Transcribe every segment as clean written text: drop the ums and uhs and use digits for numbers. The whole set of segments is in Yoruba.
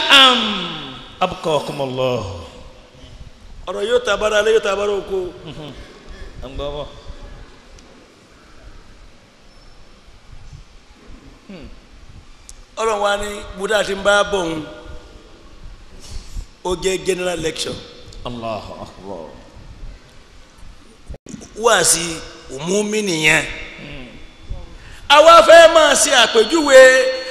Na'am abqakumullah. Ọ̀rọ̀ yóò tabara alẹ́ yóò tabara oko. Ọlọ́run wa ní Buddha ti ń bá bọ̀ ń ó jẹ́ general lecture. Allahu akbar. Wáàsí òmùmí nìyẹn. Àwa fẹ́ máa ṣe àpèjúwe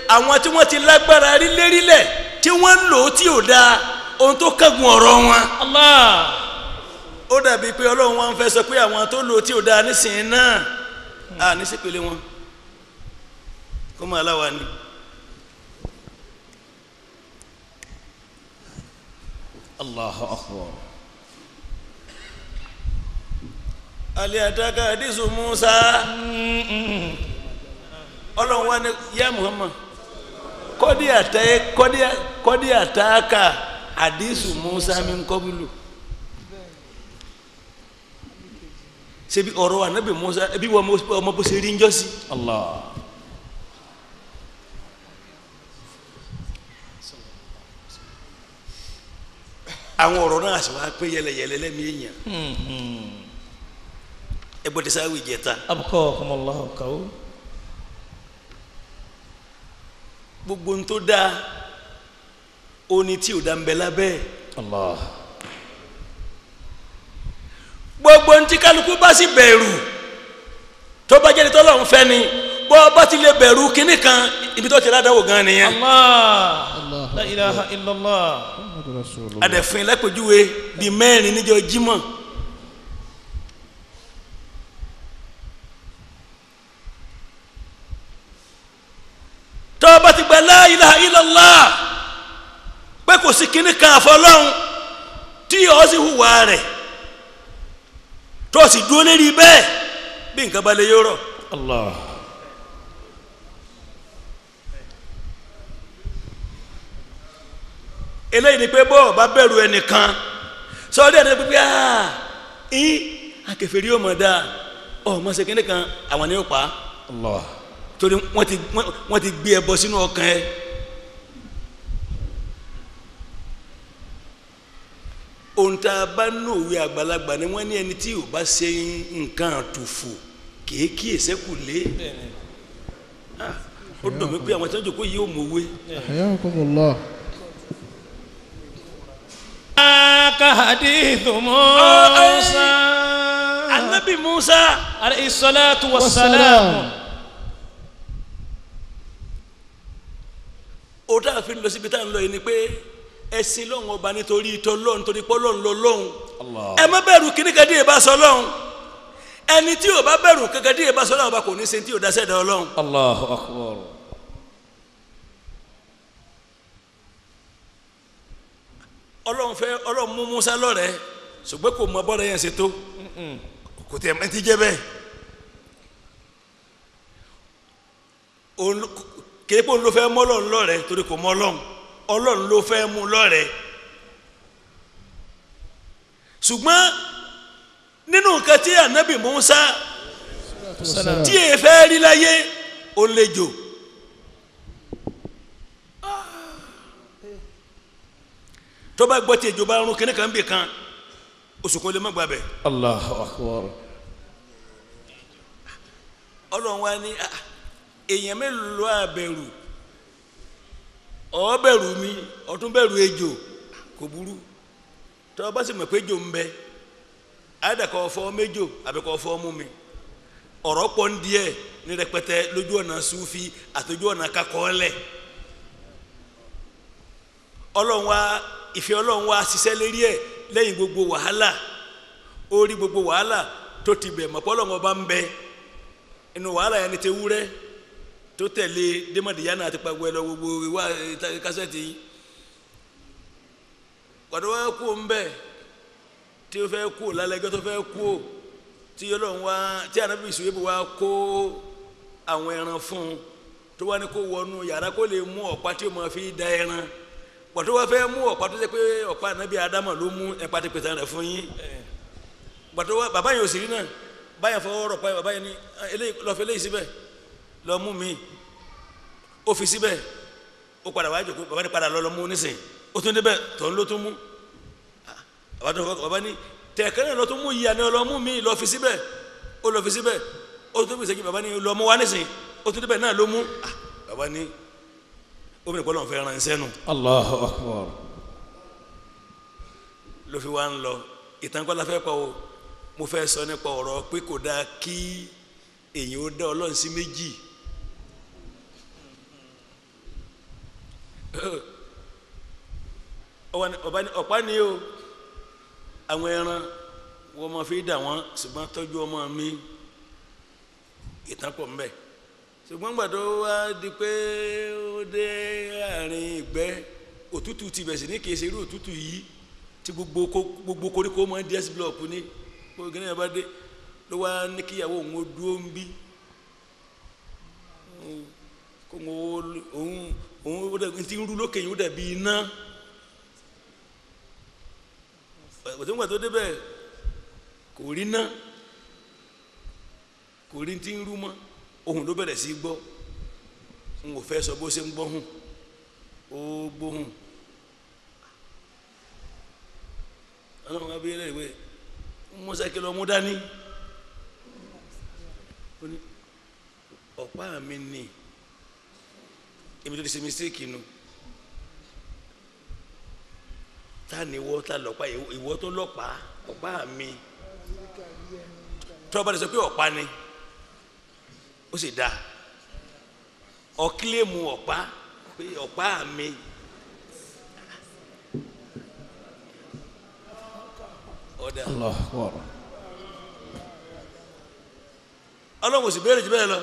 àwọn tí wọ́n ti lágbára rílérílẹ̀ tí wọ́n ń lò ó tí ò dáa ohun tó kángun ọ̀rọ̀ wọn. Allah. Ó dàbí pé Ọlọ́run wa ń fẹ́ sọ pé àwọn tó lò ó tí ò dáa nísìnyí náà à ní sípele wọn kó máa láwa ni. Allahu akbar. Alẹ́ àtàkà àdìsù Musa. Ọlọ́run wa ni yá Muhammad kọ́dí àtàkà àdìsù Musa mi ń kọ́bílù. Ṣebí ọ̀rọ̀ ànábì Musa ẹbí wọ́n ọmọ bó ṣe rí ń jọ́sí. Allah. Àwọn ọ̀rọ̀ náà sì wá pé yẹlẹyẹlẹ lẹ́mìí èèyàn. Ẹ gbọ́dọ̀ sáré ìjẹta. Abqakumullahu kaw. Gbogbo ń tó dáa oní tí ò dá ń bẹ lábẹ́. Allah. Gbogbo ń tí kálukú bá sì bẹ̀rù tó bá jẹ́ni tọ́lọ́run fẹ́ ni bọ́ bá ti lè bẹ̀rù kínní kan ibi tó ti ládàá wò gan nìyẹn. Allah. La ilaha illallah. Adẹ̀fín lápèjúwe di mẹ́rin níjọ́ Jímọ̀. Tó bá ti gba la ilaha illallah pé kò sí kínní kan àfọlọ́hún tí ó sì hùwà rẹ̀ tó sì dúró lérí bẹ́ẹ̀ bí nǹkan bá lè yóò rọ̀. Allah. Eléyìí ni pé bọ́ọ̀ bá bẹ̀rù ẹnìkan sọ́ọ́dẹ̀ ẹni pé ẹ́ akẹfẹ̀rí yóò mọ̀ dáa ọ̀ mọ̀ ṣe kínní kan àwọn ni yóò pa. Allah. Torí wọ́n ti gbé ẹbọ sínú ọkàn ẹ. Ohun tá a bá nù òwe àgbàlagbà ni wọ́n ní ẹni tí ò bá ṣe nǹkan àtùfò kéèkì ẹsẹ̀ kù lé. Ó dùn mí pé àwọn tí wọ́n jòkó yìí ò mọ̀wé. Hayyakumullah. Hadithu Musa. Anabi Musa. Alayhi salatu wassalam. Ó dáa fi lọ síbi tá à ń lọ yìí ni pé ẹ̀sìn lọ́hùn ọba nítorí ìtọ́ lọ́hùn nítorí pọ́ lọ́hùn lọ lọ́hùn. Ẹ má bẹ̀rù kíní kan díẹ̀ bá sọ lọ́hùn. Ẹni tí ò bá bẹ̀rù kankan díẹ̀ bá sọ lọ́hùn ọba kò ní ṣe tí ò dá sẹ́dá ọlọ́hùn. Allahu akbar. Ọlọ́run fẹ́ Ọlọ́run mú Musa lọ́rẹ̀ẹ́ ṣùgbọ́n kò mọ bọ́ọ̀rẹ́ yẹn ṣe tó kò tẹ̀ ẹ́ ti jẹ́ bẹ́ẹ̀. Kéèpó ló fẹ́ mọ́ Ọlọ́run lọ́rẹ̀ẹ́ torí kò mọ Ọlọ́run, Ọlọ́run ló fẹ́ mú lọ́rẹ̀ẹ́. Ṣùgbọ́n nínú nǹkan tí ànábì Musa tí èè fẹ́ rí láyé ó lè jò. Tó bá gbọ́ tí ejò bá rún kíní kan bì kan oṣù kan lè má gbà bẹ̀. Allahu akbar. Ọlọ́run wa ní èèyàn mélòó ló àbẹ̀rù ó bẹ̀rù mi ọ̀tún bẹ̀rù ejò kò burú tó bá sì mọ̀ pé ejò ń bẹ àdàkọ̀ ọ̀fọ́ méjò àbẹ̀kọ̀ ọ̀fọ́ mú mi ọ̀rọ̀ pọ̀ ń díẹ̀ ní rẹpẹtẹ lójú ọ̀nà Sufi àtòjú ọ̀nà kakọ́ọ́lẹ̀. Ọlọ́run wa ìfẹ́ Ọlọ́run wa ṣiṣẹ́ lérí ẹ̀ lẹ́yìn gbogbo wàhálà ó rí gbogbo wàhálà tó ti bẹ̀ mọ̀pọ́ Ọlọ́run ọba ń bẹ inú wàhálà yẹn ni ti wúrẹ́ tó tẹ̀lé dèmọ̀dìyànà àti pàgbọ́ ẹ lọ gbogbo ìwà kásẹ̀tì yìí pàdé wá kú ń bẹ̀ tí ó fẹ́ kú lálẹ́gẹ́ tó fẹ́ kú tí Ọlọ́run wa tí Ànábì Ṣuaibu wa kó àwọn ẹran fún un tó wá ní kó wọnú yàrá kó lè mú ọ̀pá tí ó máa fi da ẹran pàtó wá fẹ́ mú ọ̀pá tó ṣe pé ọ̀pá Ànábì Ádámà ló mú ẹ̀pá ti pèsè rẹ̀ fún yín pàtó wá bàbá yẹn ò sì rí náà báyẹn fọwọ́ rọ̀ bàbá yẹn ní eléyìí lọ́ọ́ fi eléyìí síbẹ̀ lọ́ọ́ mú mi ó fi síbẹ̀ Ó padà wá jòkó, bàbá ní padà lọ mú nísìn. Ó tún débẹ̀ tọ̀ ń ló tún mú. Bàbá ní tẹ̀kẹ́ náà lọ tún mú yìí àná lọ mú mi lọ fi síbẹ̀. Ó lọ fi síbẹ̀. Ó tún fi sẹ́yìn bàbá ní lọ mú wá nísìn. Ó tún débẹ̀ náà ló mú. Bàbá ní obìnrin kọ́ lọ́n fẹ́ ránṣẹ́ nù. Allahu Akbar. Ló fi wá ń lọ ìtàn kọ́ la fẹ́ pa o. Mo fẹ́ sọ nípa ọ̀rọ̀ pé kò dáa kí èyàn ó dá Ọlọ́run sí méjì. Ọ̀pá ni o, àwọn ẹran wọ́n máa fi dà wọ́n, ṣùgbọ́n tọ́jú ọmọ mi ìtàn pọ̀ mbẹ́. Ṣùgbọ́n gbà tó wá di pé ó dé àárín ìgbẹ́, òtútù ti bẹ̀ sí ní kìí ṣe irú òtútù yìí tí gbogbo koríko máa ń di ẹ́sì búlọ̀kù ní gbogbo gẹ́gẹ́ bá dé ló wá ní kíyàwó òun ó dúró ń bí kó òun òun ti ń rú lókè yìí ó dàbí iná. Òtúngbà tó débẹ̀ kò rí ná, kò rí ti ń rú mọ́, ohùn ló bẹ̀rẹ̀ sí gbọ́. N ò fẹ́ sọ bó ṣe ń gbọ́hùn, ó gbóhùn. Ọlọ́run wá bí ẹlẹ́rìí pé Musa kí lọ mú dání. Ó ní ọ̀pá mi ni, èmi tó ti ṣe mistake nu. Ta ni ìwọ ta lọ́pàá, ìwọ tó lọ́pàá ọ̀pá mi. Tọ́ba ti sọ pé ọ̀pá ni, ó sì dáa. Ọ̀kílẹ̀mù ọ̀pá pé ọ̀pá mi. Ọ̀dà. Ọlọ́run kò sì béèrè jù bẹ́ẹ̀ lọ.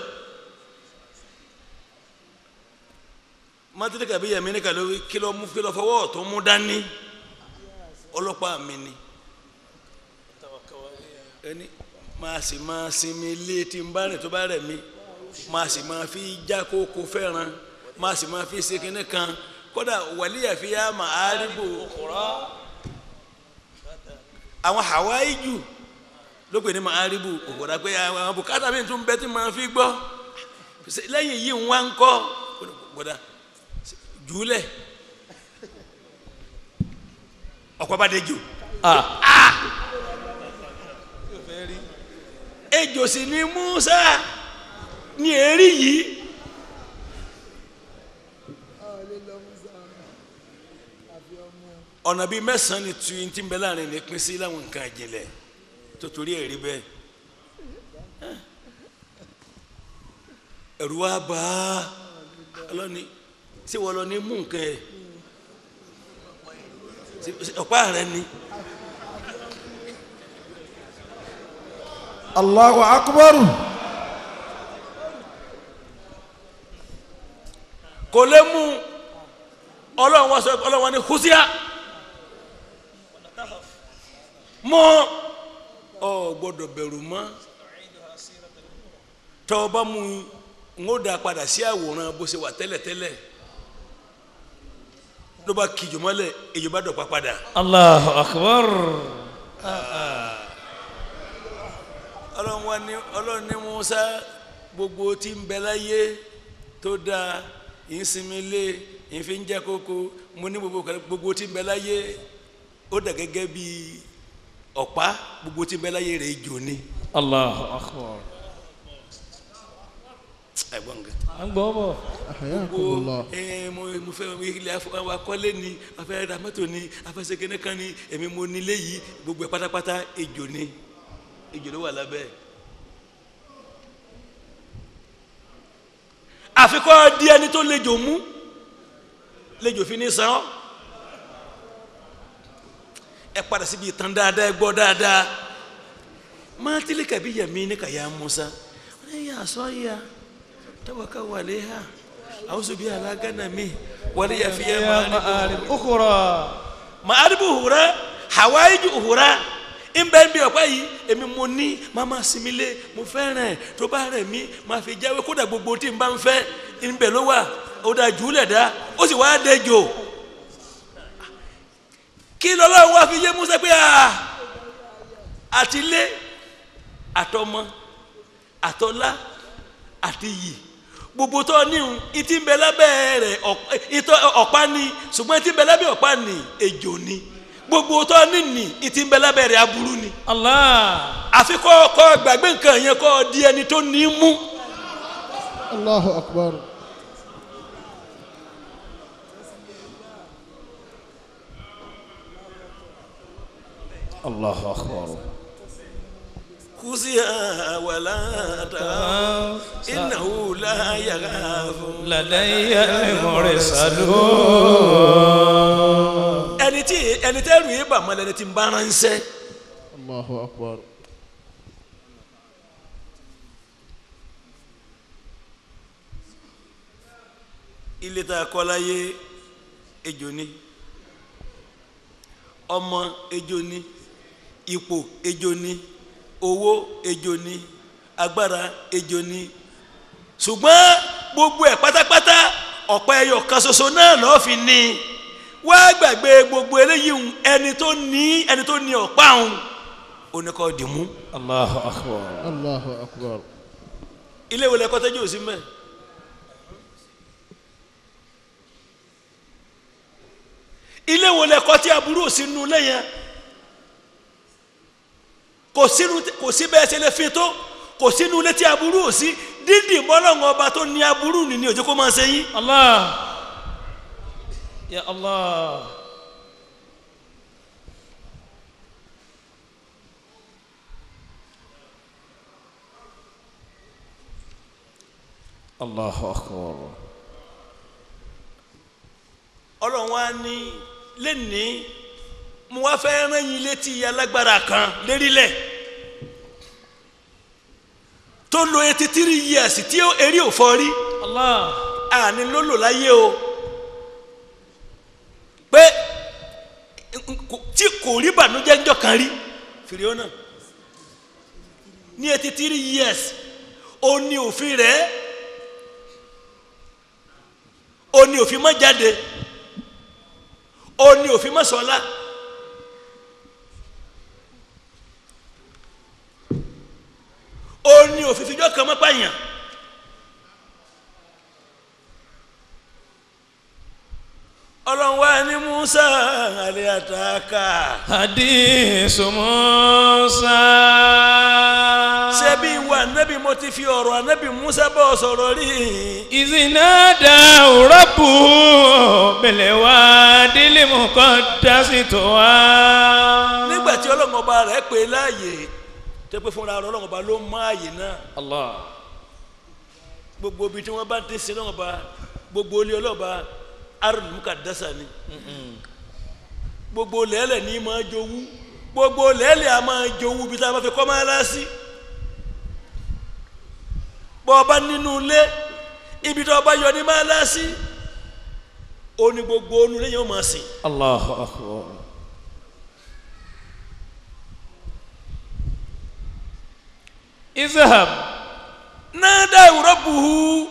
Mátìrì kàbí yẹ̀mí ní kàlórí kí ló mú kí ló fọwọ́ tó mú dání. Ọlọ́pàá mi ni. Ẹni máa sì máa sinmi ilé tí ń bá rìn tó bá rẹ̀ mí, máa sì máa fi já kókó fẹ́ràn, máa sì máa fi ṣe kinní kan. Kódà wàlíyà fi yá màá rí bò. Àwọn Hawaii jù ló pè ní màáríbù òkòdà pé àwọn bùkátà mi tún bẹ tí màá fi gbọ́ lẹ́yìn yìí ń wá ń kọ́ gbọ́dá jùlẹ̀ ọ̀pọ̀ bá dé jù. Ejò sì ni Musa ní èrí yìí. Ọ̀nà bíi mẹ́sàn-án ni tu ti ń bẹ láàrin ní pín sí láwọn nǹkan ìjìnlẹ̀ tó torí ẹ̀rí bẹ́ẹ̀. Ẹ̀rù wa bá a ọlọ́ni ṣé wọ́n lọ ní mú nǹkan ẹ̀ ọ̀pá rẹ ni. Allahu akbar. Kò lè mú ọlọ́run wá sọ ọlọ́run wá ní húsíà mọ́ ọ gbọ́dọ̀ bẹ̀rù mọ́ tọ́ ọ bá mú n ó dá padà sí àwòrán bó ṣe wà tẹ́lẹ̀tẹ́lẹ̀ ló bá kìjọ mọ́lẹ̀ èyí bá dọ̀pá padà. Allahu akbar. Ọlọ́run wá ní ọlọ́run ní Musa gbogbo tí ń bẹ láyé tó dáa ìsinmi lé ìfi ń jẹ́ kókó mo ní gbogbo tí ń bẹ láyé ó dà gẹ́gẹ́ bí ọ̀pá gbogbo tí ń bẹ láyé rẹ̀ jò ní. Allahu akbar. Ẹ̀gbọ́n nǹkan. À ń gbọ́ bọ̀. Gbogbo mo fẹ́ ilé akọ́lé ni a fẹ́ ra mọ́tò ni a fẹ́ ṣe kíní kan ni èmi mo nílé yìí gbogbo ẹ̀ pátápátá ejò ni ejò ló wà lábẹ́ ẹ̀. Àfikọ́ di ẹni tó lejò mú lejò fi ní san ọ́. Ẹ padà síbi ìtàn dáadáa ẹ gbọ́ dáadáa. Mátìlì kàbí yẹmí ní kàyà Musa wọ́n yà sọ yà tawaka wàléhà àwùjọ bíi alágánà mi wàlẹ́ yà fi yẹ màálìbù ukhra màálìbù hùrà hawáìjù hùrà nbẹ nbẹ ọ̀pá yìí èmi mo ní máa ma sinmi lé mo fẹ́ràn ẹ̀ tó bá rẹ̀ mí máa fi jáwé kódà gbogbo tí n bá ń fẹ́ nbẹ ló wà ó da jùlẹ̀ dá ó sì wáá dẹjọ́ kí lọ́lọ́run wá fi yé Musa pé àtìlé àtọmọ àtọlá àti yìí Gbogbo tó níhun ìtì ń bẹ lábẹ́ rẹ̀ ọ̀pá ni, ṣùgbọ́n ìtì ń bẹ lábẹ́ ọ̀pá ni ejò ni. Gbogbo tó ní ní ìtì ń bẹ lábẹ́ rẹ̀ aburú ni. Allah. Àfi kọ́ kọ́ gbàgbé nǹkan yẹn kọ́ di ẹni tó ní mú. Allahu akbar. Allahu akbar. Khuziha wala takhaf innahu la yakhafu ladayya al-mursalun. Ẹni tí ẹni tẹ́rù yìí bà mọ́ lẹni tí ń bá ránṣẹ́. Allahu akbar. Ilé tá a kọ́ láyé ejò ni, ọmọ ejò ni, ipò ejò ni, owó ejò ni, agbára ejò ni. Ṣùgbọ́n gbogbo ẹ̀ pátápátá ọ̀pá ẹyọ kan ṣoṣo náà lọ́ọ́ fi ní. Wá gbàgbé gbogbo eléyìí ń ẹni tó ní ẹni tó ní ọ̀pá òun oníkọ́ dìmú. Allahu akbar. Allahu akbar. Ilé ìwé lẹ́kọ́ tẹ́jú òsì mẹ́. Ilé ìwé lẹ́kọ́ tí aburú òsì nù lẹ́yìn. Kò sínú kò sí bẹ́ẹ̀ ṣe lè fi tó, kò sínú ilé tí aburú òsì dídì mọ́lọ́run ọba tó ní aburú nìní òjò kó máa ṣe yín. Allah. Ya Allah. Allahu akbar. Ọlọ́run wa ní lẹ́ni mo wá fẹ́ rán yín létí alágbára kan lérílẹ̀ tó lo 83 years tí eré ò fọ́ rí. Allah. Àní ló lò láyé o, pé tí kò rí bànújẹ́ ńjọ́ kan rí. Fìrìhónà ní 83 years ó ní òfin rẹ̀, ó ní òfin má jáde, ó ní òfin má sọlá. Ó ní òfin fijọ́ kan má pààyàn. Ọlọ́run wá ní Musa àlẹ́ àtàkà. Hadisu Musa. Ṣebí ìwà ànábì mo ti fi ọ̀rọ̀ ànábì Musa bọ̀ sọ̀rọ̀ rí. Ìzìnàdà rabbuhu bil wadil muqaddasi tuwa. Nígbà tí Ọlọ́run ọba rẹ̀ pè láàyè tó pé fúnra rẹ̀ Ọlọ́run ọba ló mọ ààyè náà. Allah. Gbogbo ibi tí wọ́n bá ti sin Ọlọ́run ọba, gbogbo ilé Ọlọ́run ọba arúgbó mukadasa ni. Gbogbo lẹ́lẹ̀ ní máa jowú, gbogbo lẹ́lẹ̀ a máa jowú bí tá a bá fi kọ́ máa lásì. Bọ́ ọba nínú ilé ibi tó ọba yọ ní máa lásì, ó ní gbogbo onú ilé yẹn ó máa sìn. Allahu akbar. Izhab. Nada rabbuhu,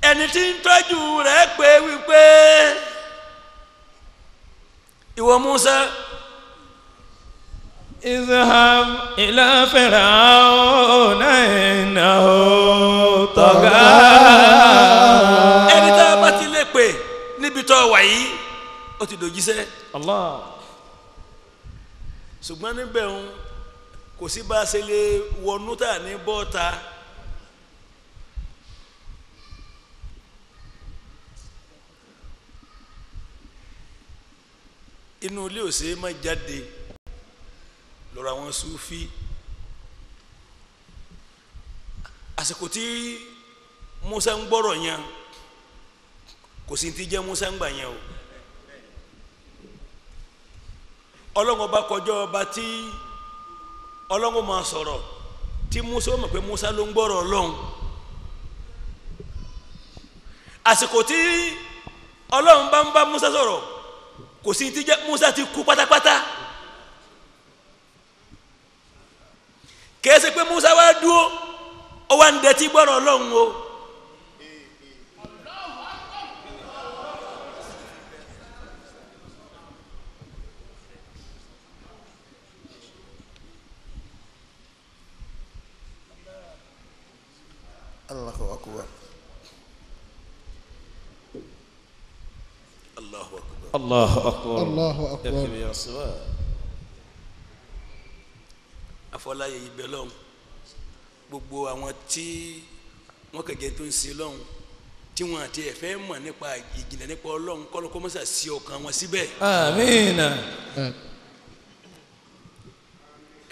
ẹni tí ń tọ́jú rẹ̀ pé wípé ìwọ Musa. Izhab ila Fir'auna innahu tagha. Ẹni tá a bá ti lè pè níbi tó wà yìí ó ti dòjíṣẹ́. Allah. Ṣùgbọ́n níbẹ̀ ń kò sí bá a ṣe lè wọnú tà ní bọ́ta. Inú ilé ò ṣe é má jáde lọ́rọ̀ àwọn Sufi. Àsìkò tí Musa ń gbọ́rọ̀ yẹn kò sí ti jẹ́ Musa ń gbà yẹn o. Ọlọ́run ọba kọjọ́ ọba tí Ọlọ́run máa sọ̀rọ̀ tí Musa ó mọ̀ pé Musa ló ń gbọ́rọ̀ Ọlọ́run. Àsìkò tí Ọlọ́run bá ń bá Musa sọ̀rọ̀ kò sí ti jẹ́ Musa ti kú pátápátá. Kìí ṣe pé Musa wá dúró ó wá ń dẹtí gbọ́rọ̀ Ọlọ́run o. Allahu akbar. Allahu akbar. Allahu akbar. Allahu akbar. Afọláyé ibẹ̀ lọ́hùn gbogbo àwọn tí wọ́n kẹ̀kẹ́ tó ń ṣe lọ́hùn tí wọ́n àti ẹ̀fẹ́ mọ̀ nípa ìjìnlẹ̀ nípa Ọlọ́hun kọ́lọ́kọ́ mọ́sà sí ọkàn wọn síbẹ̀. Àmín.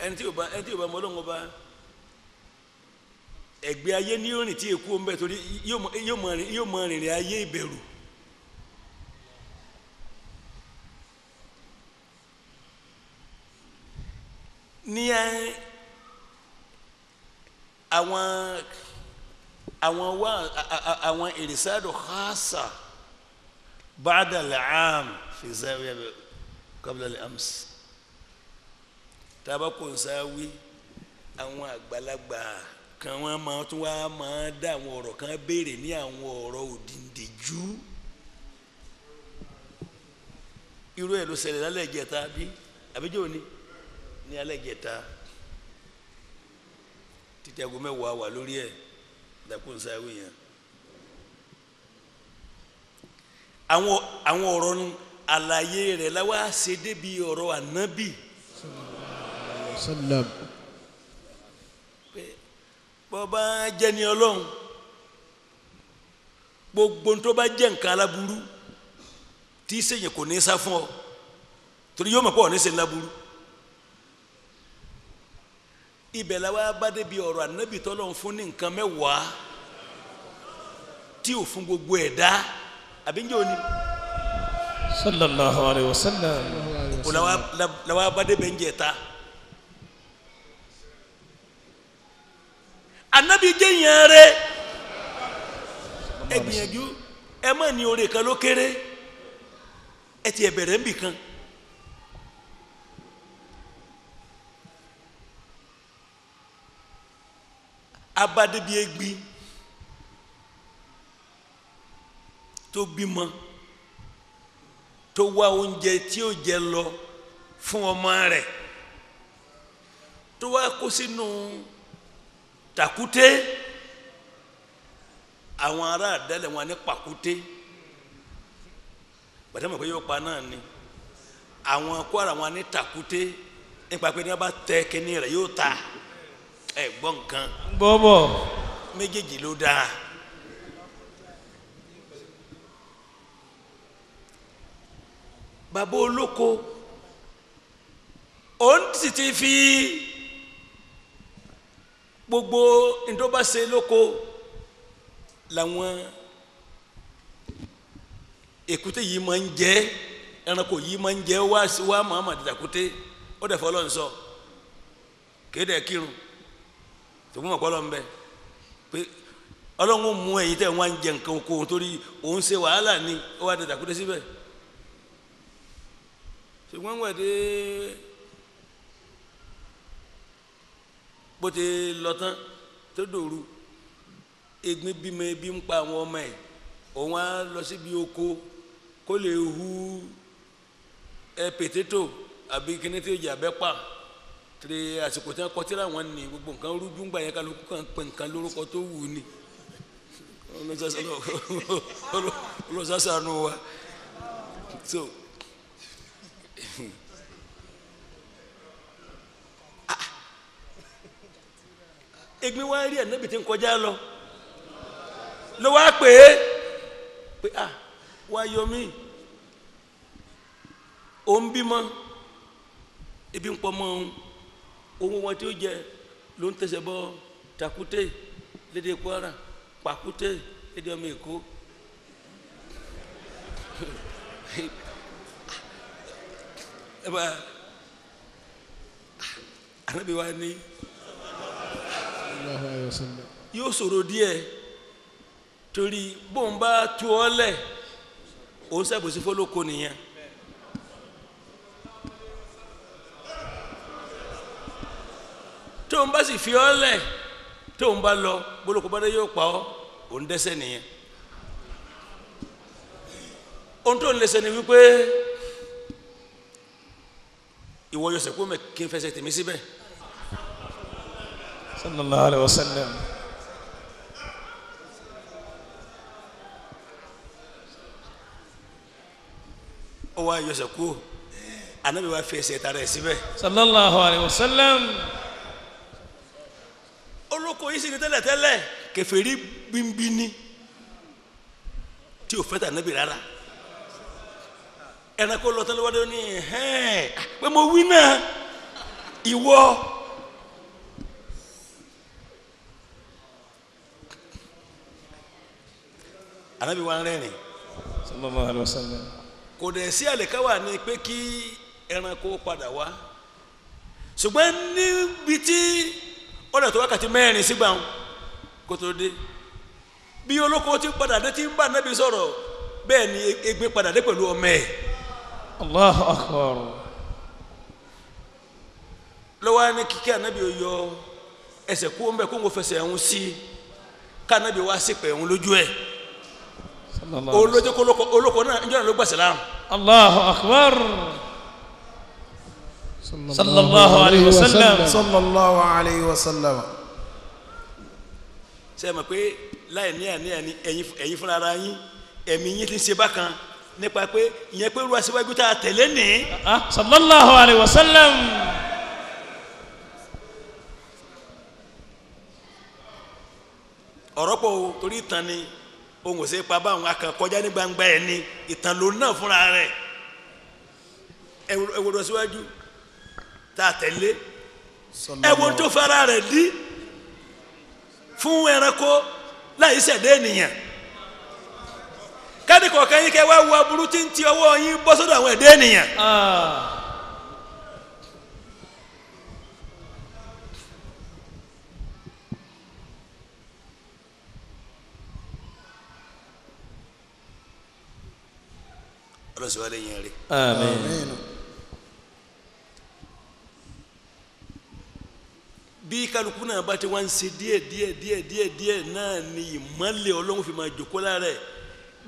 Ẹni tí ò bá mọ Ọlọ́hun ọba ẹgbẹ́ ayé ní òrìn tí èkó ń bẹ torí yóò mọ rìnrìn ayé ìbẹ̀rù. Ní àwọn wá àwọn ìrìsàdù khasa ba'da al-'am fi zawiya qabla al-ams tabako nsáwí àwọn àgbàlagbà kan wọn máa tún wá máa dá àwọn ọ̀rọ̀ kan béèrè ní àwọn ọ̀rọ̀ òdìndíjú irú ẹ̀ ló ṣẹlẹ̀ lálẹ́ ìjẹta bí àbíjọ́ òní ní alẹ́ ìjẹta títí aago mẹ́wàá wà lórí ẹ̀ dàkú nsáwí yẹn àwọn ọ̀rọ̀ nu àlàyé rẹ̀ la wá ṣe débi ọ̀rọ̀ ànábì. Sallam. Bọ́ba jẹ́ ni Ọlọ́run gbogbo tó bá jẹ́ nǹkan aláburú tí sèyìn kò ní sá fún ọ torí yóò mọ̀ pé ọ̀ ní sè láburú. Ibẹ̀ la wá bá débi ọ̀rọ̀ ànábì tọ́lọ́run fún ní nǹkan mẹ́wàá tí ò fún gbogbo ẹ̀dá àbí ń jẹ́ òní. Sallallahu alayhi wa sallam. O la wá bá débi ń jẹ ta. Ànábì jẹ́ yẹn rẹ̀ ẹ gbìyànjú ẹ má ní oore kan ló kéré ẹ ti ẹ̀bẹ̀rẹ̀ ń bì kan. Abadebi egbi tó bímọ tó wá oúnjẹ tí ó jẹ lọ fún ọmọ rẹ̀ tó wá kó sínú tàkúté àwọn ará àdálẹ̀ wọn ní pàkúté bàtà mọ̀ pé yóò pa náà ni àwọn Kwara wọn ní tàkúté nípa pé ní wọn bá tẹ kínní rẹ̀ yóò ta ẹ gbọ́ nǹkan gbọ́bọ̀ méjèèjì ló dáa. Bàbá olóko òun sì ti fi gbogbo ntọ́baṣe lóko làwọn èkúté yìí máa ń jẹ ẹranko yìí máa ń jẹ wá wá Muhammad dàkúté ó dẹ̀ fọlọ́ ń sọ kéde kírun tòun mọ̀ kọ́lọ́ ń bẹ pé Ọlọ́run mú ẹ̀yin tẹ̀ wọ́n á ń jẹ nǹkan oko torí òun ṣe wàhálà ni ó wá dàkúté síbẹ̀ ṣùgbọ́n wọ́n dé bó ti lọ tán tó dòru egbin bímọ ebi ń pa àwọn ọmọ ẹ̀ òun á lọ síbi oko kó lè hu ẹ pètétò àbí kíní tí ó jẹ abẹ́ pa tiri àsìkò tí wọn kọ tíra wọn ní gbogbo nǹkan rújú ń gbà yẹn kálukú kan pè nǹkan lórúkọ tó wù ní ọlọ́sàsánú wa so egbin wa rí ànábì tí ń kọjá lọ ló wá pè é pé à wá yọ mí ò ń bímọ ebi ń pọ̀ mọ́ òun owó wọn tí ó jẹ ló ń tẹsẹ̀ bọ takute lédè Kwara pàkúté lédè ọmọ Èkó ẹ bá ànábì wa ní yóò sọ̀rọ̀ díẹ̀ torí bóun bá tu ọ lẹ̀ òun ṣàbòsí fọlọ́kọ nìyẹn. Tóun bá sì fi ọ lẹ̀ tóun bá lọ boloko bá dé yóò pa ọ òun dẹ́ṣẹ̀ nìyẹn. Ohun tó ń lẹ́ṣẹ̀ ni wípé ìwọ yọ̀sẹ̀ kó mẹ́ kí n fẹsẹ̀ tèmi síbẹ̀. Sallallahu alayhi wa sallam. Ó wá yọsẹ̀ kú Ànábì wa fi ẹsẹ̀ tara ẹ̀ síbẹ̀. Sallallahu alayhi wa sallam. Olóko yìí sì ní tẹ́lẹ̀tẹ́lẹ̀ kèfèrí gbíngbíní tí ò fẹ́ tà Ànábì rárá. Ẹranko lọ tẹ́lẹ̀ wádìí ní hẹ́ẹ̀ pé mo wí náà ìwọ. Ànábì wa ń rẹ́rìn. Sallallahu alayhi wa sallam. Kò dẹ̀ sí àlèkáwà ni pé kí ẹranko padà wá, ṣùgbọ́n níbi tí ọ̀nà tó wákàtí mẹ́rin sígbà ń kó tó dé, bí olóko ti padà dé tí ń bá Ànábì sọ̀rọ̀ bẹ́ẹ̀ ni egbin padà dé pẹ̀lú ọmọ ẹ̀. Allahu akbar. Lọ́wọ́ ní kíkẹ́ Ànábì yọ ẹsẹ̀ kó ń bẹ̀ kó ń fẹsẹ̀ ẹ̀hún sí ká Ànábì wá sí pẹ̀ ẹ̀hún lójú ẹ̀. Olójú olóko náà njọ́ náà ló gbàsẹ̀ láàmú. Allahu akbar. Sallallahu alayhi wa sallam. Sallallahu alayhi wa sallam. Ṣé ẹ mọ̀ pé láì ní àní ẹ̀yin fúnra ara yín ẹ̀mí yín ti ń ṣe bákan nípa pé ìyẹn pé olúwa síwájú tá a tẹ̀lé ní. Sallallahu alayhi wa sallam. Ọ̀rọ̀ pọ̀ o torí ìtàn ni ohun òsè pa báwọn akàn kọjá ní gbangba ẹ̀ ni ìtàn ló náà fúnra rẹ̀ ẹ wò lọ síwájú tá a tẹ̀lé ẹ wo tó fara rẹ̀ dí fún ẹranko láì ṣẹ̀dá ènìyàn káàdì kọ̀ọ̀kan yín kẹ́ wá wo aburú tí ń ti ọwọ́ yín bọ́ sọ́dọ̀ àwọn ẹ̀dá ènìyàn. Ọlọ́sọ̀ wa lè yẹn rí. Àmín. Bí kálukú náà bá ti wá ń ṣe díẹ̀ díẹ̀ díẹ̀ díẹ̀ díẹ̀ náà ni ìmọ́lẹ̀ Ọlọ́run fi máa jòkó lára ẹ̀.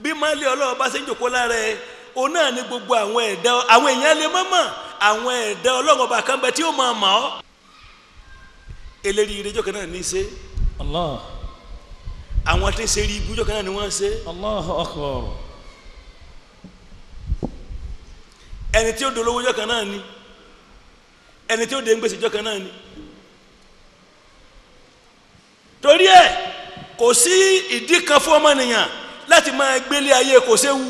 Bí ìmọ́lẹ̀ Ọlọ́run bá ṣe ń jòkó lára ẹ̀, òun náà ni gbogbo àwọn ẹ̀dá àwọn èèyàn lè mọ̀ mọ̀ àwọn ẹ̀dá Ọlọ́run ọba kan bẹ tí ó máa mọ̀ ọ́. Eléyìí ìrẹ́jọ́ kan náà ní í ṣe. Allah. Àwọn tí ń ṣe rí ibùjọ́ kan náà ni wọ́n ń ṣe. Allahu akbar. Ẹni tí ó dolówó jọ́ kan náà ni, ẹni tí ó dé ń gbèsè jọ́ kan náà ni. Torí ẹ kò sí ìdí kan fún ọmọnìyàn láti máa gbélé ayé kò séwu.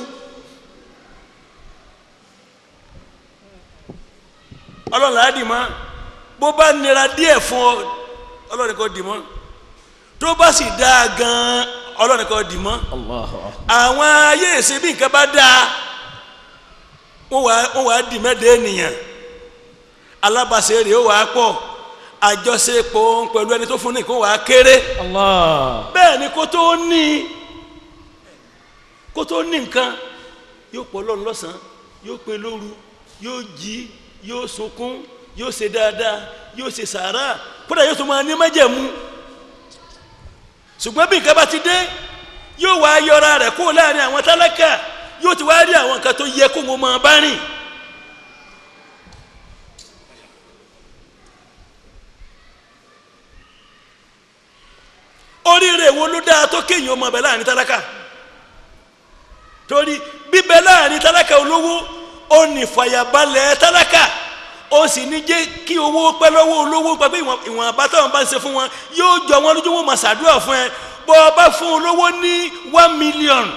Ọlọ́run là á dì mọ́, bó bá nira díẹ̀ fún ọ, Ọlọ́run kò dì mọ́. Tó bá sì dáa gan-an, Ọlọ́run kò dì mọ́. Àwọn ayé ìsìn bí nǹkan bá dáa, wọ́n wá dì mẹ́ẹ̀dẹ́ ènìyàn. Alábàáṣe rẹ̀ ó wàá pọ̀, àjọṣepọ̀ pẹ̀lú ẹni tó fún ní kó wàá kéré. Bẹ́ẹ̀ ni kó tó ní nǹkan yóò pọ̀ lọ́run lọ́sàn-án, yóò pe lóru, yóò jí, yóò sunkún, yóò ṣe dáadáa, yóò ṣe sàárà, kódà yóò tún máa ní májẹ̀mú. Ṣùgbọ́n bí nǹkan bá ti dé, yóò wá yọra rẹ̀ kúrò láàrin àwọn tálákà, yóò ti wá rí àwọn nǹkan tó yẹ kó wọn máa bá rìn. Oríire wo ló dáa tó kéèyàn ọmọ bẹ láàrin tálákà? Torí bíbẹ láàrin tálákà olówó, ó ní fàyàbalẹ̀ tálákà, ó sì ní jẹ́ kí owó pẹ́ lọ́wọ́ olówó, pẹ́ pé ìwọ̀n àbá táwọn bá ń ṣe fún wọn yóò jọ wọn lójú, wọn máa ṣàdúrà fún ẹ. Bọ́ ọ bá fún olówó ní 1 million,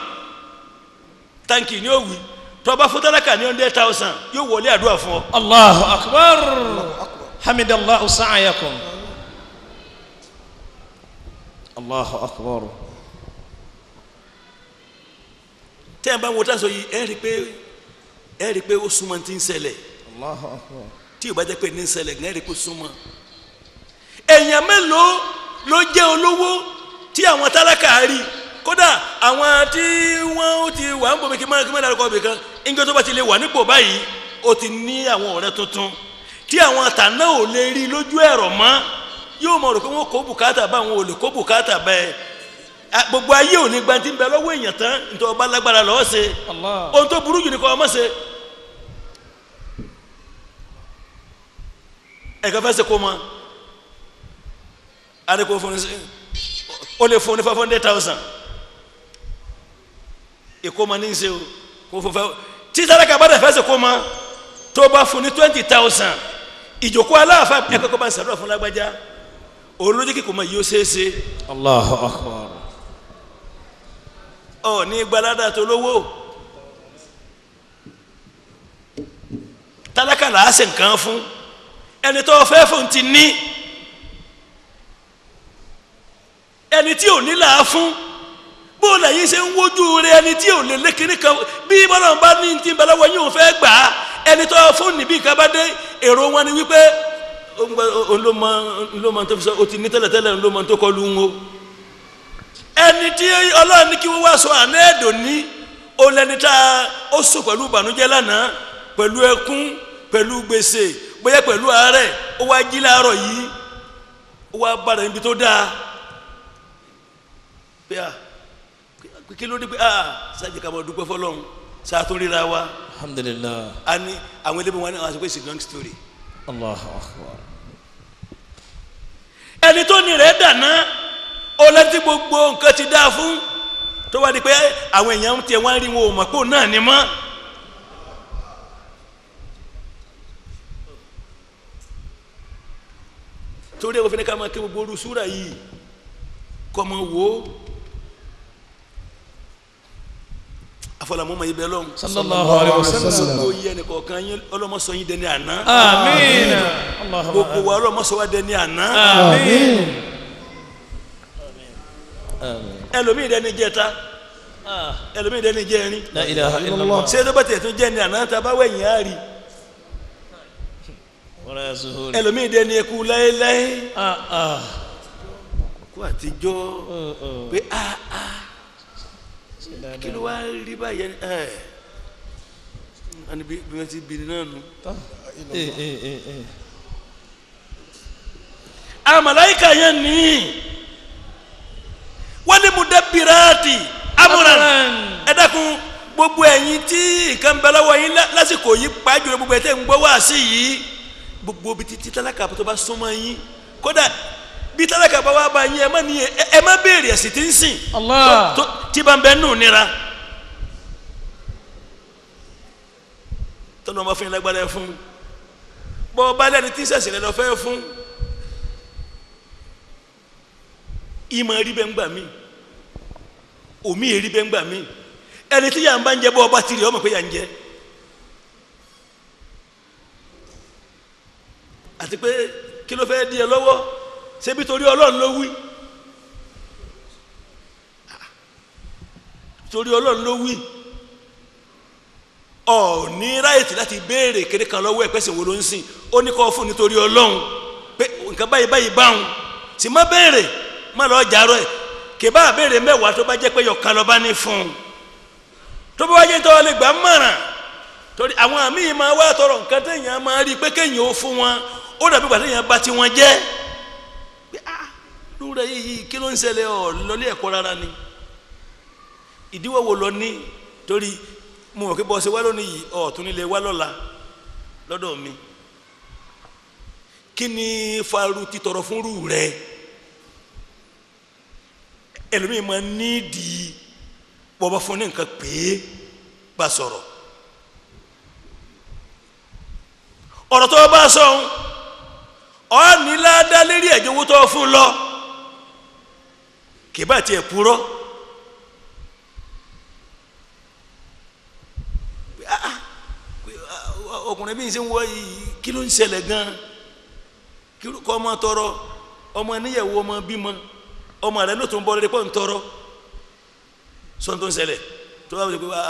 táǹkì ní òwì, tó bá fún tálákà ní 100,000, yóò wọlé àdúrà fún ọ. Allahu akbar. Hamidallahu sa'ayakum. Allahu akbar. Tẹ́ ẹ bá wo tá a sọ yìí, ẹ rí i pé ó súnmọ́ tí ń ṣẹlẹ̀. Allahu akbar. Tí ò bá jẹ́ pé ní ń ṣẹlẹ̀ ẹ rí i pé ó súnmọ́. Èèyàn mélòó ló jẹ́ olówó tí àwọn tálákà rí? Kódà àwọn tí wọ́n ti wà ń bomi kí má dárúkọ ibì kan, nígbà tó bá ti lè wà nípò báyìí, ó ti ní àwọn ọ̀rẹ́ tuntun tí àwọn tàná ò lè rí lójú ẹ̀rọ mọ́. Yóò mọ̀ rò pé wọ́n kó bùkátà bá àwọn olè kó bùkátà bẹ́ẹ̀. Gbogbo ayé ò ní gba ti ń bẹ lọ́wọ́ èèyàn tán, nítorí ọba lágbára lọ́ọ́ ṣe. Ohun tó burú jù ní kọ́ ọmọ ṣe. Ẹ̀ka fẹ́ ṣe kó mọ, àdìkò fún ó lè fún ní 500,000. Ìkómọ ní í ṣe o, kó fún fẹ́ Tí tálákà bá dẹ̀ fẹ́ sèkó ma tó bá fún ní 20,000 ìjókòó aláàfáà ẹ kọ́kọ́ bá ń sàdúrà fún lágbájá òun ló jẹ́ kí kò mọ yìí ó ṣeé ṣe. Allahu akbar. Ọ ní gbalada tó lówó tálákà là á ṣe nǹkan fún ẹni tó fẹ́ fún ti ní ẹni tí ò ní là á fún bó lẹ́yìn ṣe ń wojú rẹ ẹni tí ò lè lékiri kan bí bọ́lá bá ní ti balẹ̀wọ̀ yóò fẹ́ gbà á ẹni tó fún níbí kan bá dé èrò wọn ni wípé olómọ tó fi sọ o ti ní tẹ́lẹ̀tẹ́lẹ̀ olómọ tó kọlu ń o ẹni tí Ọlọ́run ní kí wọ́n wá sọ àná ẹ̀dùn ní o lẹni tá ó sùn pẹ̀lú ìbànújẹ́ lánàá pẹ̀lú ẹkún pẹ̀lú gbèsè bóyá pẹ̀lú àárẹ̀ ó wá jí láàárọ̀ yìí ó wá bára níbi tó dáa pé à kí ló dé pé à sáàjì ká máa dúpẹ́ fọlọ́run sáà tó ríra wa. Alhamdulillah. A ní àwọn elébi wọn ní àwọn àti pé it's a long story. Allahu akbar. Ẹni tó ní rẹ̀ dáná ó lẹ́tí gbogbo nǹkan ti dáa fún tó wá di pé àwọn èèyàn tiẹ̀ wá ń rí wọn ò mọ̀ pé òun náà ni mọ́. Torí ẹ̀ wọ́n fi ní ká máa ké gbogbo orú súrà yìí kọ́ máa wò ó afọlámọ́ ma yí bẹ́ẹ̀ lọ́hùn. Sallallahu alayhi wa sallam. Gbogbo yẹ ẹnì kọ̀ọ̀kan yín ọlọ́mọ sọ yín dẹni àná. Àmín. Gbogbo wa ọlọ́mọ sọ wa dẹni àná. Àmín. Ẹlòmíì dẹni jẹta ẹlòmíì dẹni jẹrin. La ilaha illallah. Ṣé tó bá tẹ̀ tún jẹni àná tá a bá wẹ̀yìn á rí. Ẹlòmíì dẹni ẹkú láéláé. Kó àtijọ́ pé kí ló wá rí báyẹn ẹ ẹni bí wọ́n ti bí náà nù. Àmàláyíkà yẹn ní wọ́n ní mudabbirati amúran ẹ dákun gbogbo ẹ̀yin tí nǹkan bẹ lọ́wọ́ yín lásìkò yìí pàjùlọ gbogbo ẹ̀ tẹ́ ń gbọ́ wá sí yìí gbogbo bí títí tálákà tó bá súnmọ́ yín kódà bí tálákà bá wá bá yín ẹ má ní ẹ má béèrè ẹ̀sìn tí ń sìn tí bá ń bẹ nù nira tọ́nà ọmọ fún yín lágbára ẹ fún bọ́ bá lẹ́ni tí ń sẹ̀sìn rẹ lọ fẹ́ fún ìmọ̀ rí bẹ́ẹ̀ ń gbà mí òmí rí bẹ́ẹ̀ ń gbà mí ẹni tí yà ń bá ń jẹ bọ́ ọba tìrì ọmọ pé yà ń jẹ àti pé kí ló fẹ́ di ẹ lọ́wọ́ ṣebí torí Ọlọ́run ló wí torí Ọlọ́run ló wí ọ ní ráyètì láti béèrè kéde kan lọ́wọ́ ẹ̀ pẹ́sẹ̀ wo ló ń sìn ó ní kọ́ fún nítorí Ọlọ́run pé nǹkan báyìí báyìí báwọn sì má béèrè má lọ́ọ́ jàrọ̀ ẹ̀ kì bá béèrè mẹ́wàá tó bá jẹ́ pé yọ̀kan lọ́ba ní fún un tó bá wáyé tó lè gbà mọ̀ràn torí àwọn àmì máa wá tọrọ nǹkan téèyàn máa rí pé kéèyàn ó fún wọn ó dàbí ìgbà téèyàn bá tiwọn jẹ́ pé ah lóòrè yìí kí ló ń ṣẹlẹ̀ ọ lọlé ẹ̀kọ́ rárá ni ìdíwọ́ wo lọ ní torí mo mọ̀ pé bọ́ ṣe wá lónìí yìí ọ̀tún nílé wá lọ́la lọ́dọ̀ mi kí ni faru ti tọrọ fún rú rẹ ẹlòmíì máa nídìí bọ́ba fún ní nǹkan pé bá sọ̀rọ̀ ọ̀rọ̀ tó bá sọ ọ́ ní ládá lérí ẹ̀jẹ̀ owó tó fún lọ kì bá tiẹ̀ purọ́ ọkùnrin bí n ṣe ń wọ yìí kí ló ń ṣẹlẹ̀ gan-an kí ló kọ́ ọmọ tọrọ ọmọ níyàwó ọmọ bímọ ọmọ rẹ ló tún bọ́ lórí pọ́ ń tọrọ sọ́n tó ń ṣẹlẹ̀ tó bá wọ́n ti pé wá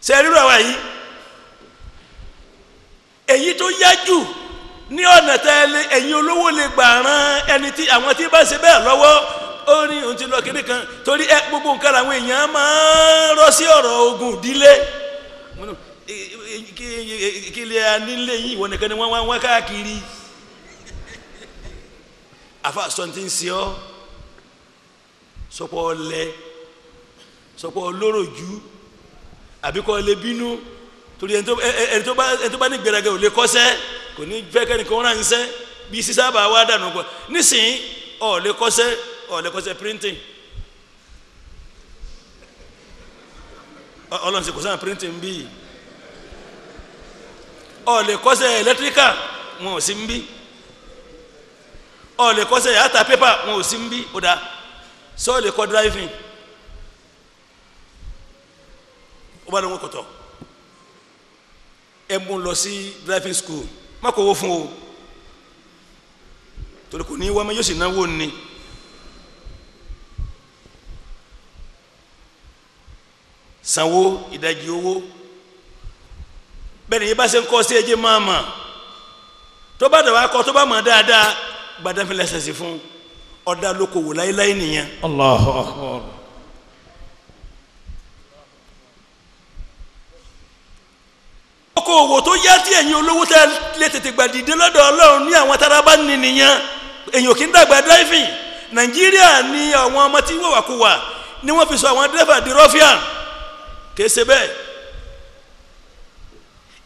ṣe rírọ̀ àwa yìí èyí tó yá jù ní ọ̀nà tẹ́lẹ̀ ẹ̀yin olówó lè gbà ran ẹni tí àwọn tí bá ṣe bẹ́ẹ̀ lọ́wọ́ ó ní òun ti lọ kiri kan torí ẹ gbogbo nǹkan làwọn èèyàn máa ń rọ sí ọ̀rọ̀ ogun ìdílé kí lè nílé yìí ìwọ nìkan ni wọ́n wá wá káàkiri àfa sọ ti ń ṣe ọ́ sọpọ̀ ọlẹ sọpọ̀ olóròjú àbíkọ́ lè bínú torí ẹni tó bá ní gbẹrẹgẹ ò lè kọ́ṣẹ́ kò ní fẹ́ kẹ́nìkan ránṣẹ́ bí sísábà wá dànù pọ̀ nísìnyí ọ̀ lè kọ́ṣẹ́ ọ̀ lè kọ́ṣẹ́ printing Ọlọ́run ṣe kò sáà printing bí. Ó lè kọ́ṣẹ́ electrical, wọn ò sí ń bí. Ó lè kọ́ṣẹ́ yàtà paper, wọn ò sí ń bí. Ó dáa, sọ lè kọ́ driving. Ó bá lọ́wọ́ kọ̀tọ̀. Ẹ mú lọ sí driving school, má kó owó fún o. Torí kò ní wá mọ́, yóò sì náwó ni. Sanwó ìdajì owó. Bẹ́ẹ̀ ni yìí bá ṣe ń kọ́ sí ẹjẹ́ máa mà. Tó bá dàgbà kọ́ tó bá mọ̀ dáadáa, gbadá fi lẹ́sẹ̀ sí fún ọ̀dà lókòwò láéláé nìyẹn. Allahu akbar. Okòwò tó yá tí ẹ̀yin olówó tẹ́ lè tètè gbà dìde lọ́dọ̀ Ọlọ́run ní àwọn tára bá ní nìyẹn. Èyàn kì í dàgbà driving. Nàìjíríà ni àwọn ọmọ tí wọ́n wà kú wà ni wọ́n fi sọ àwọn dírẹ́fà di rọ́fíàn. Kì í ṣe bẹ́ẹ̀.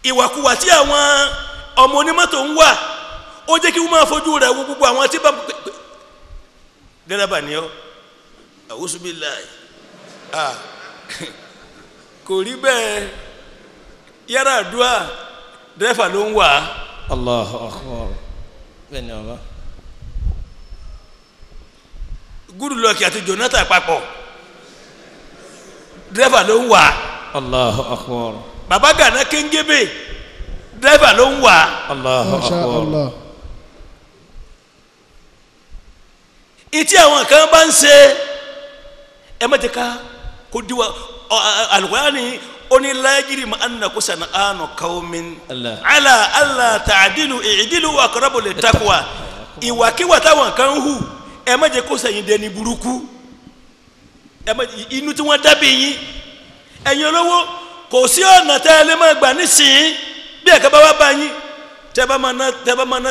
Ìwàkuwà tí àwọn ọmọ onímọ́tò ń wà ó jẹ́ kí wọ́n máa fojú rẹ̀ wo gbogbo àwọn tí bá dírẹ́fà ni ọ́. Àwùsù bí láì kò rí bẹ́ẹ̀. Yàrá àdúrà dírẹ́fà ló ń wà. Allahu akbar. Bẹ́ẹ̀ ni ọba. Goodluck àti Jonathan papọ̀ dírẹ́fà ló ń wà. Allahu akbar. Bàbá Gana Kéńgébé dírẹ́fà ló ń wà. Allahu Masha akbar. Allah. Ìtí àwọn kan bá ń ṣe ẹ má ti ká kó diwa Al-Qur'ani ó ní la yajrimannakum shana'anu qawmin Allah. ala alla ta'dilu i'dilu huwa aqrabu lit-taqwa. Ìwàkiwà táwọn kan ń hù ẹ má jẹ́ kó sẹ̀yìn dẹni burúkú. Ẹ má inú tí wọ́n dábì yín ẹ̀yin olówó kò sí ọ̀nà tẹ́ ẹ lè máa gbà nísìnyí bí ẹ̀ka bá wá bá yín tẹ́ bá máa ná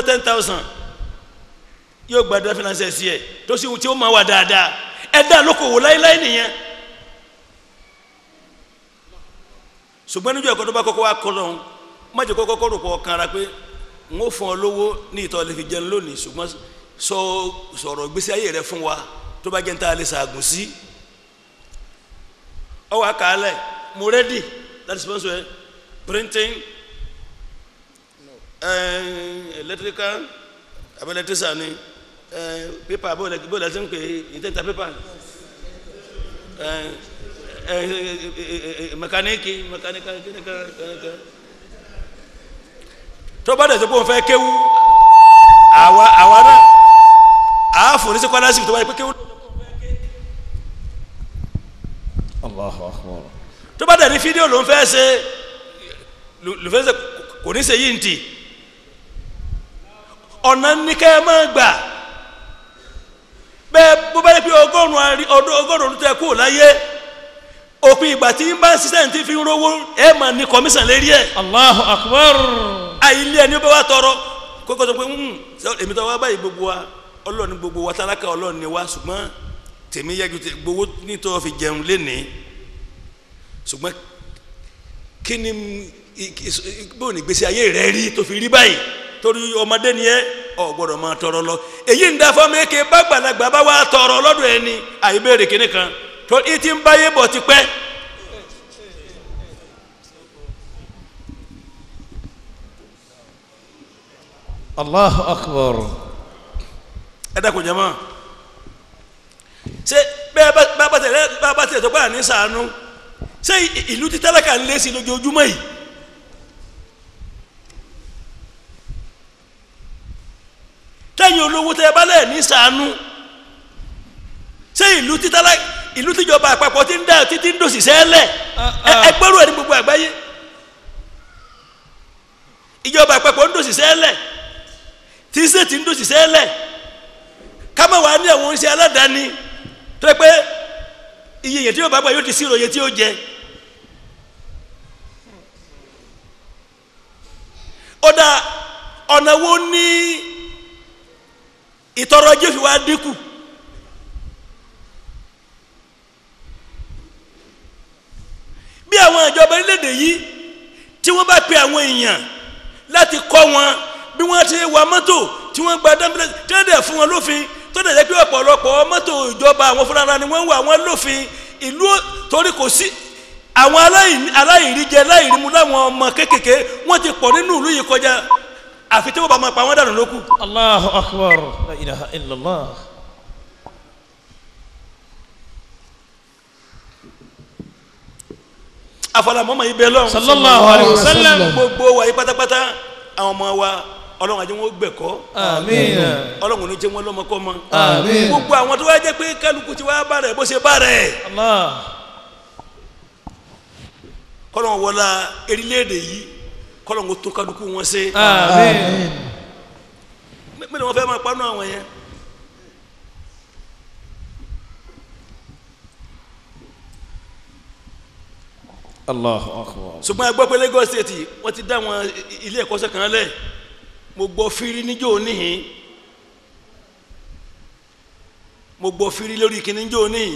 10,000 yóò gbàdúrà finance sí ẹ tó sì tí ó máa wà dáadáa. Ẹ dá lókòwò láéláé nìyẹn. Ṣùgbọ́n níjọ́ ẹ̀kọ́ tó bá kọ́kọ́ wá kọ́ lọ́hún má jẹ́ kọ́kọ́ kọ́ rò pọ̀ kan ara pé n ó fún ọ lówó ní ìtọ́ lè fi jẹun lónìí, ṣùgbọ́n sọ̀rọ̀ ìgbésí ayé rẹ fún wa tó bá jẹ́ ń tá a lè ṣàgùn sí. Ọ wà kàálẹ̀ mo rẹ́dì láti sponsor ẹ printing, electrical abẹ́ electrician ni, paper bó lẹ́ ti ń pè é ìtẹ́ta paper, mẹkaniki mẹkanika kínníkan. Tó bá dẹ̀ tó kó n fẹ́ kéwú àwa náà àáfò ní sẹ́kọ́lásì tó bá yẹ pé kéwú. Allahu akbar. Tó bá dẹ̀ ní fídíò ló ń fẹ́ ṣe ló fẹ́ ṣe kò ní ṣe yìí ń tì. Ọ̀nà ní kẹ́ ẹ máa gbà bẹ́ẹ̀ bó bá yẹ pé 100 ọdún tó yẹ kó láyé òpin ìgbà tí ń bá ń ṣiṣẹ́ ní ti fi ń rówó ẹ máa ní kọmíṣàn lérí ẹ̀. Allahu akbar. Àìlé ẹni ó bá wá tọrọ kókó tó pé èmi tó wá báyìí gbogbo wa Ọlọ́run ní gbogbo wa tálákà Ọlọ́run ní wa, ṣùgbọ́n tèmi yẹ́jú tẹ gbowó nítorí fi jẹun lénìí, ṣùgbọ́n kí ni bó ní ìgbésí ayé rẹ rí tó fi rí báyìí torí ọmọdé ni ẹ ò gbọ́dọ̀ máa tọrọ lọ. Èyí ń da fọmọ eke bá gbàlagbà bá wá tọrọ lọ́dọ̀ ẹni àìbéèrè kínní kan tó ìtì ń báyé bọ̀ ti pẹ́. Allahu akbar. Ẹ dákun jama, ṣé bẹ́ẹ̀ bá tẹ̀lé tó gbára ní sànú, ṣé ìlú tí tálákà ń lé sí lójoojúmọ́ yìí? Tẹ́yìn olówó tẹ́ bá lẹ̀ ní sànú, ṣé ìlú tí tálákà ìlú tíjọba àpapọ̀ ti ń dá títí ń dòsì sẹ́lẹ̀ ẹgbẹ́rún ẹ̀ ní gbogbo àgbáyé, ìjọba àpapọ̀ ń dòsì sẹ́lẹ̀, tí sèètì ń dòsì sẹ́lẹ̀, ká má wàá ní àwọn oníṣẹ́ aládàáni tó yẹ pé iye yẹn tí yóò bá gbà yóò ti sí ìròyìn tí yóò jẹ. Ọ̀dà ọ̀nà wo ní ìtọrọ ajé fi wá dínkù? Bí àwọn ìjọba orílẹ̀-èdè yìí tí wọ́n bá pe àwọn èèyàn láti kọ́ wọn bí wọ́n ti wa mọ́tò tí wọ́n gba dáńbílẹ̀ tí wọ́n dẹ̀ fún wọn lófin tó dẹ̀ jẹ́ pé ọ̀pọ̀lọpọ̀ mọ́tò ìjọba àwọn fúnra ni wọ́n wà wọ́n lófin ìlú torí kò sí Àwọn aláìríjẹ aláìrímu láwọn ọmọ kékèké wọ́n ti pọ̀ nínú ìlú yìí kọjá àfi tí wọ́n bá máa pa wọ́n dànù lókù. Allahu akbar la ilaha illallah. Afọlámọ́mọ́ yìí bẹ́ẹ̀ lọ́wọ́. Sallallahu alayhi wa sallam. Gbogbo wa yìí pátápátá àwọn ọmọ wa Ọlọ́run àti wọn gbẹ̀kọ́. Àmín. Ọlọ́run ní jẹ́ wọn lọ́mọkọ́ mọ́. Àmín. Gbogbo àwọn tó wá jẹ́ pé kálukú ti wá bá rẹ̀ bó ṣe bá rẹ̀. Allah. Kọ́lọ́n wọlá erílẹ̀-èdè yìí kọ́lọ́n kó tó kálukú wọn ṣe. Àmín. Mẹ́lẹ̀ wọn fẹ́ máa panú àwọn yẹn. Allahu akbar. Ṣùgbọ́n a gbọ́ pé Lagos State wọ́n ti dá wọn ilé ẹ̀kọ́ṣẹ́ kan lẹ̀. Mo gbọ́ fírí níjó níhìn. Mo gbọ́ fírí lórí kíní níjó níhìn.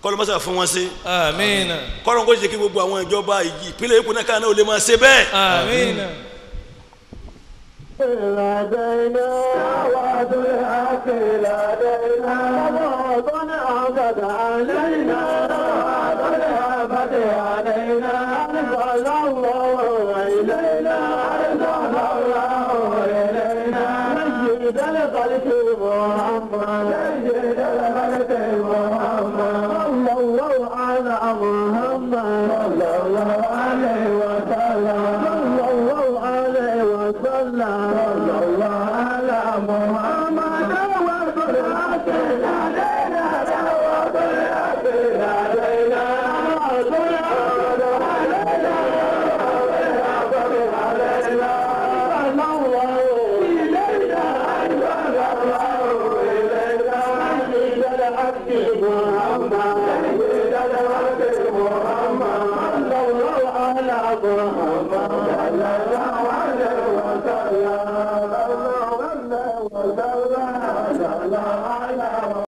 Kọ́lọ́ mọ́sá fún wọn sí. Àmín. Kọ́lọ́ kó jẹ́ kí gbogbo àwọn ìjọba ìpínlẹ̀ Èkó náà káà náà ò lè máa ṣe bẹ́ẹ̀. Àmín. Allah.